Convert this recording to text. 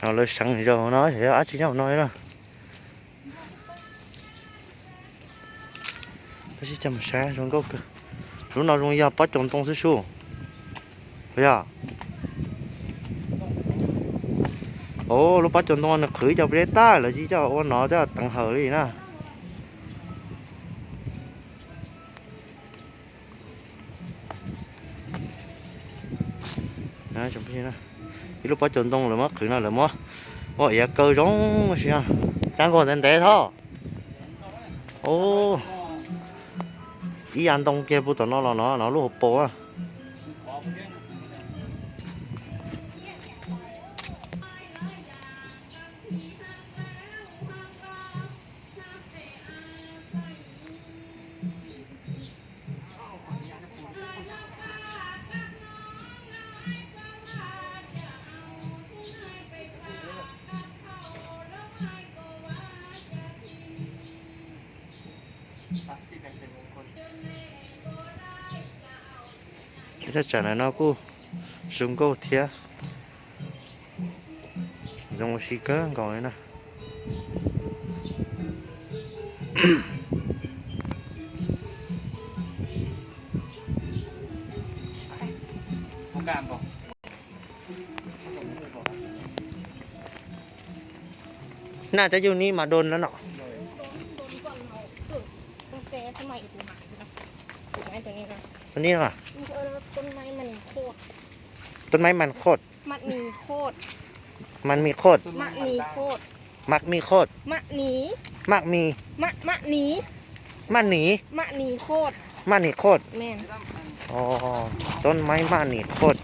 No lawv seev zaum no xyov yog dab tsi nyob hauv no na. Tab sis coj mus saib zoo nkauj kawg. Lub no zoo yog pob coos ntoo xwb sub. Puas yog? Os, lub pob coos ntoo nws qhwv cov peb tag lawv cia coj ua no coj teev hawm li na. Ib lub pob coos ntoo lawv muab qhwv no lawv muab ua iav kaw zoo si. Cab nkaus ntev ntev thoj. Ib yav ntoo kiag puag tom no los no no lub hauv paus. Thaj tsam ntawm no kuj zoo nkauj thiab zoo ua si kawg nkaus li na. Naj cov yug ni mas doon lawm no. Ni,ต้นไม้มันโคตร มันมีโคตร มันมีโคตร มะนี มะนี มะนีโคตร มะนีโคตร ต้นไม้มะนีโคตร